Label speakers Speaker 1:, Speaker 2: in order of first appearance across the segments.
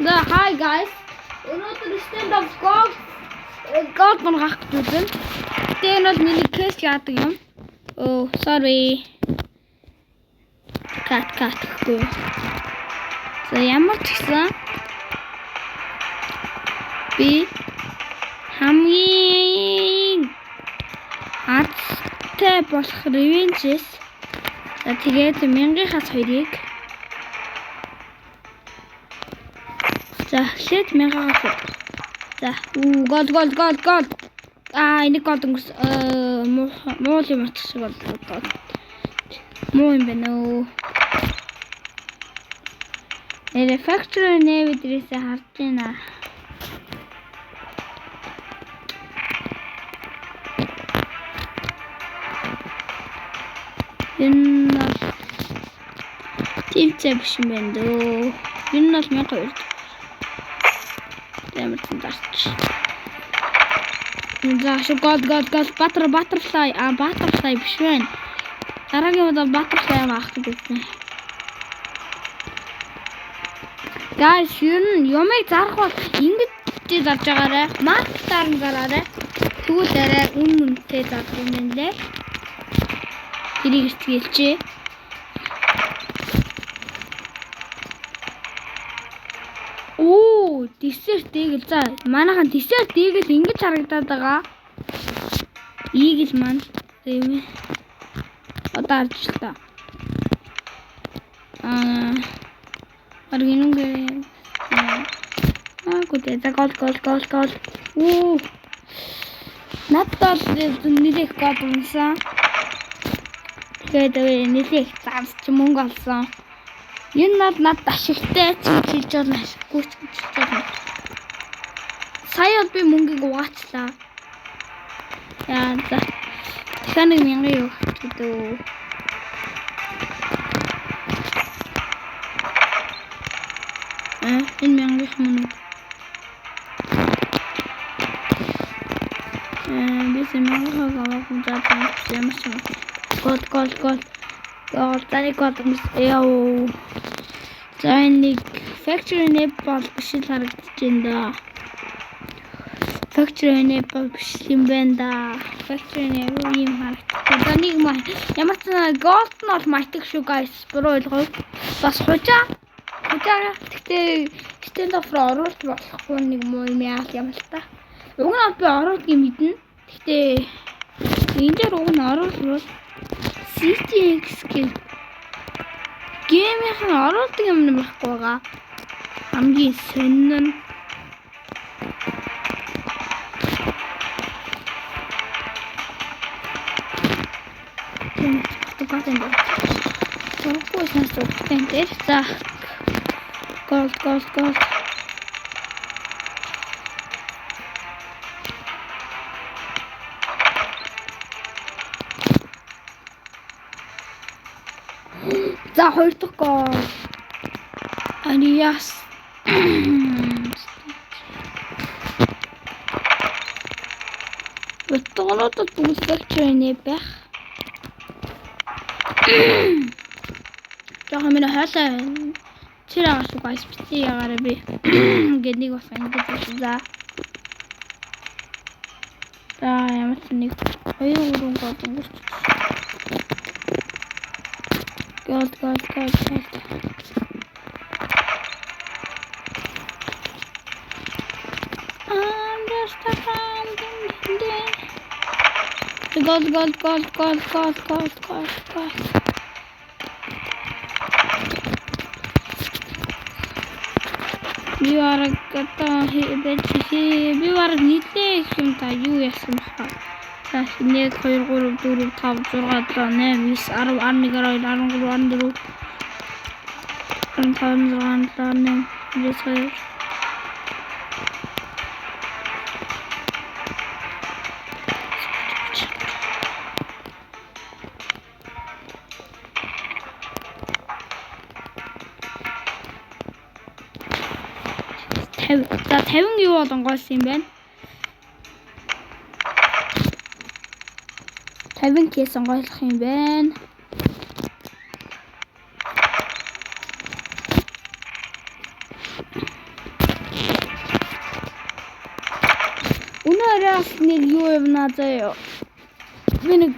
Speaker 1: За, hi guys. Өнөөдөр Standoff Gold Gold мөн гах гэж үзэн. Гэтэ энэ бол миний case яадаг юм. Oh, sorry. Cut cut гэхгүй. За, ямар ч гэсэн би хамгийн азтай болох revenge-с, за, тэгээд мянгийнхаас хоёрыг, за, эхлээд мянгаас, за, үү, gold, gold, gold, gold. Аа, энийг gold өнгөрс муу муу юм очих шиг боллоо. Муу юм байна өө. Нэрэ factory new дээрээсээ харж байна. Энэ бол тимцээ биш юм байна дөө. Энэ бол 1200. Ямар ч зарч. За, шүү, gold, gold, gold, butterfly, а, butterfly биш байна. Дараагийн удаа butterfly авах гэж үзсэн. Guys, ер нь юмыг зарах бол ингэж зарж байгаарай. Market-аар нь зараарай. Тэгвэл арай үн үнэтэй зарах юм байна лээ. Тэрийг эртгэлчээ. Оо, Desert Eagle. За, манайхан, Desert Eagle ингэж харагдаад байгаа. Eagle маань тийм ээ. Одоо харж л та. Аа. Бараг энүүгээ. Аа, гүдэ. За, gold, gold, gold, gold. Оо. Надад бол нэлээх gold унсан. Тэгээд нэлээх зарч мөнгө олсон. Энэ бол надад ашигтай ч гэж хэлж болно, ашиггүй ч гэж хэлж болно. Сая бол би мөнгийг угаачлаа. Яа, за. Дахиад нэг мянган юу авчих дөө. Аа, энэ мянган мөн үү? Аа, би мянган аваагүй, за, ямар ч юм. Gold, gold, gold. Gold, за, нэг gold яа. За, энэ нэг factory new бол биш л харагдаж байна да. Factory new бол биш юм байна да. Factory new ийм харагдчих. За, нэг ямар ч gold нь бол майтаг шүү, guys. Буруу ойлгов. Бас хужаа. Хужаа, гэхдээ Standoff руу оруулж болохгүй нэг муу юм яал юм л та. Уг нь би оруулдгийг мэднэ. Гэхдээ энэ дээр уг нь оруулбал CTX гэх game-ийн оруулдаг юм байхгүй байгаа. Хамгийн сонин нь тийм байна. Зурггүй санс зургтай дээр. За, gold, gold, gold. За, хоёр дахь гол. Ариас. Утгонуудад бүгд factory байх. Жохон миний хоолой тэр байгаа шүү, guys, бити ягаараа би. Ингээд нэг бас ингэж байна. За. За, ямар ч нэг хоёр гурван гол өнгөрч. Gold, gold, gold, gold. I'm just a random day. Gold, gold, gold, gold, gold, gold, gold, gold. Би бараг одоо байж би бараг нилээ их юм та юу яасан баха. За, 1 2 3 4 5 6 7 8 9 10 11 12 13 14 15 16 17 18 19 50. За, 50 юу болонгоос юм байна. 50 case онгойлох юм байна. Гайгүй юмнаа заяа. Би нэг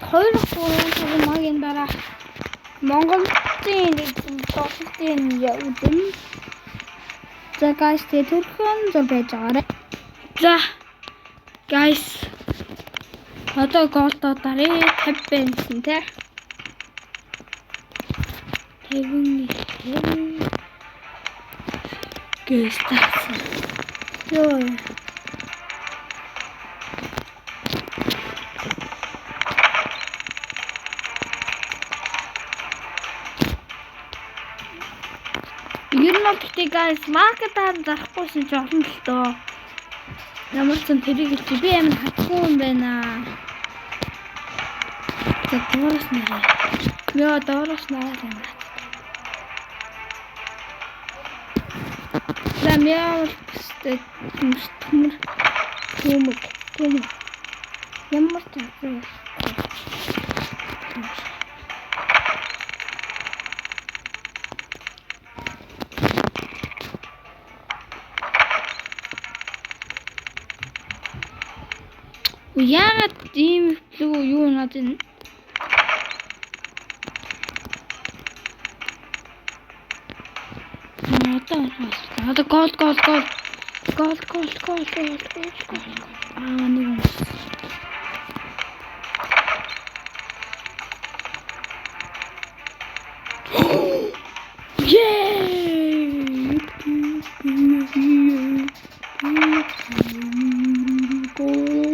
Speaker 1: 2 3 цагийн магийн дараа Монголын нэг тоглолтын үдэн. За guys, тэгээ төрхөн зур байж байгаарай. За guys, одоо gold оо даръя 50 байсан те. 50 50 гэс тагсан. Йоо. Ер нь бол гэхдээ guys, market аар зарахгүйсэн чи олон л доо. Ямар ч юм тэрийг хэлчих. Би амар хатгүй юм байна. За, доороос нэрээ. Йоо, доороос нэрээ амар хат. За, мяа бол өстэй төмөр төмөг төмөг ямар ч азар. Яагаад ийм их юу надад энэ. Одоо одоо gold, gold, gold, gold, gold, gold, gold, gold, gold. Аа, нэг юм. Yeah! Gold.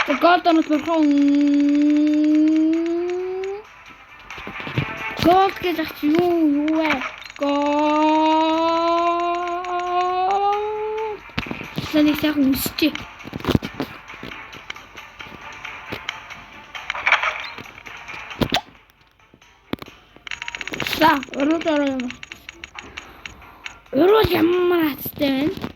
Speaker 1: The gold онот бурхан gold гэж ах чи юу юу вэ? Gold. За, нэг сайхан өсчээ. За, уруул ороо юм. Уруул ямар хацтай байна?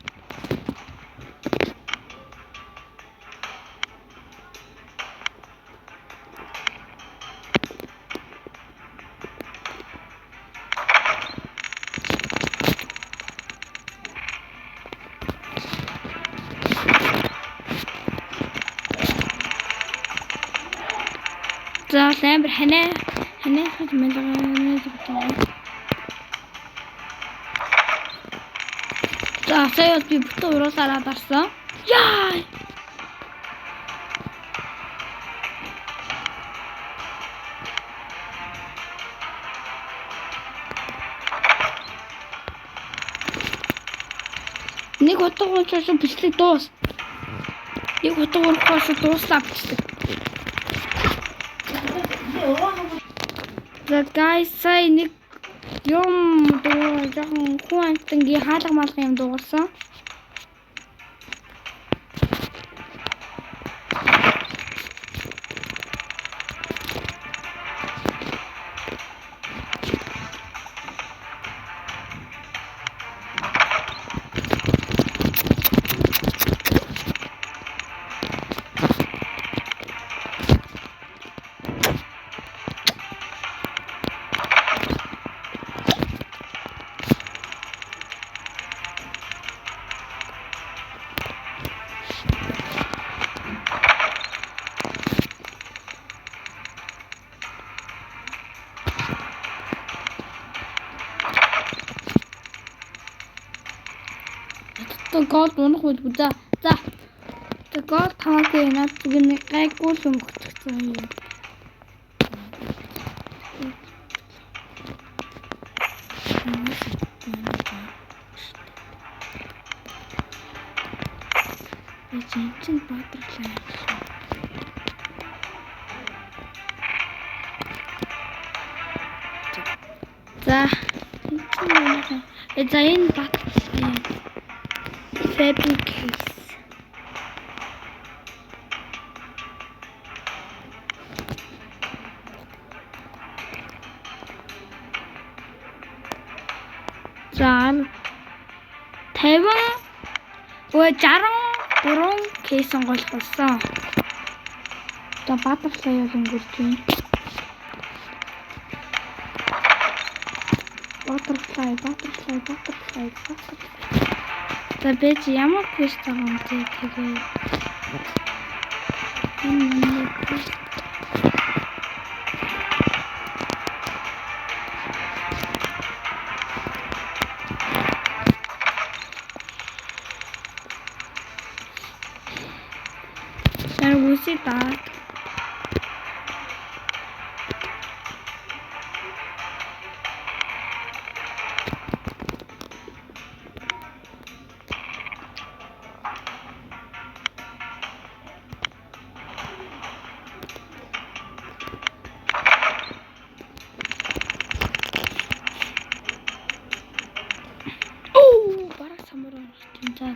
Speaker 1: За, амар ханаа ханаа мэлгээ. За, сая бол би бүтэн уруулаараа дарсан. Яа! Нэг утга уучаас бичлэг дуус. Нэг утга уурахаас дууслаа бичлэг. За guys, сая нэг юм дуу жоохон хүн амтангийн хаалга маалга юм дуугарсан. Одоо gold унах үл за. За. За, gold хамаагүй, над зүгээр нэг гайгүй л өнгөцсөн юм. Би чинь чинь баатарлаа. За. Энэ чинь за энэ бат fabric case. За, 50 өө 63 case онгойлох болсон. За, butterfly бол өнгөрч байна. Butterfly, butterfly, butterfly, butterfly. За, би чи ямар quest байгаа юм бэ тэгээ. Энэ нэг quest. Тэр үсээ даа. Оо, бараг самбар орох юм. За.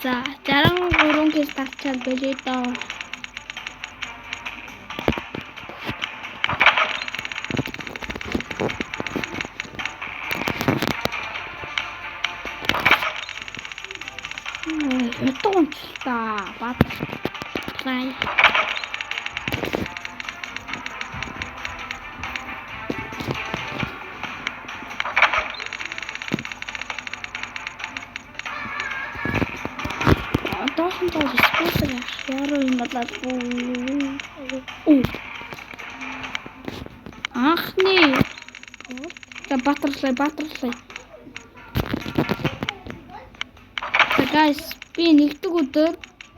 Speaker 1: За, 63 kill тавчаад болио доо. Хятад унчлаа. Butterfly. Одоохондоо скутер яах яруу юм болоод. Оо. Анхны. За, butterfly, butterfly. За guys, би нэгдэг өдөр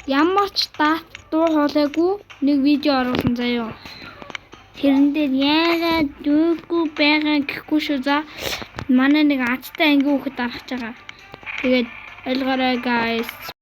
Speaker 1: ямар ч дат дуу хоолойгүй нэг видео оруулсан заяа. Тэрэн дээр яагаад дүүгүй байгаа гэхгүй шүү, за. Манай нэг азтай ангийн хүүхэд дарахж байгаа. Тэгээд ойлгоорой, guys.